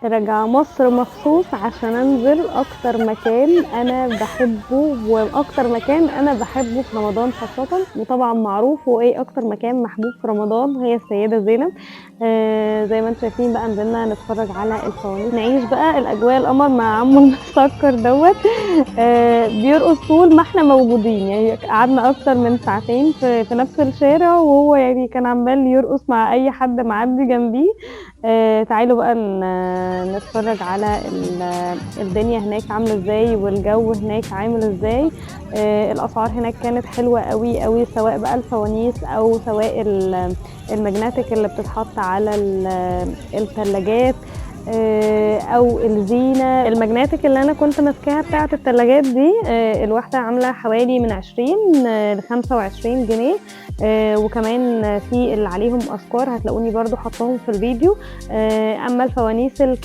راجعة مصر مخصوص عشان انزل اكتر مكان انا بحبه، واكتر مكان انا بحبه في رمضان خاصة، وطبعا معروف هو ايه اكتر مكان محبوب في رمضان، هي السيدة زينب. زي ما انتم شايفين بقى نزلنا نتفرج على الفوانيس، نعيش بقى الاجواء القمر مع عمو المسكر دوت. بيرقص طول ما احنا موجودين، يعني قعدنا اكتر من ساعتين في نفس الشارع، وهو يعني كان عمال يرقص مع اي حد معدي جنبيه. تعالوا بقى نتفرج على الدنيا هناك عاملة ازاي، والجو هناك عامل ازاي. الاسعار هناك كانت حلوة قوي قوي، سواء بقى الفوانيس او سواء ال magnetic اللي بتتحط على الثلاجات، او الزينة. ال magnetic اللي انا كنت ماسكاها بتاعة الثلاجات دي، الواحدة عاملة حوالي من 20 ل25 جنيه. وكمان في اللي عليهم افكار هتلاقوني برضو حطاهم في الفيديو. اما الفوانيس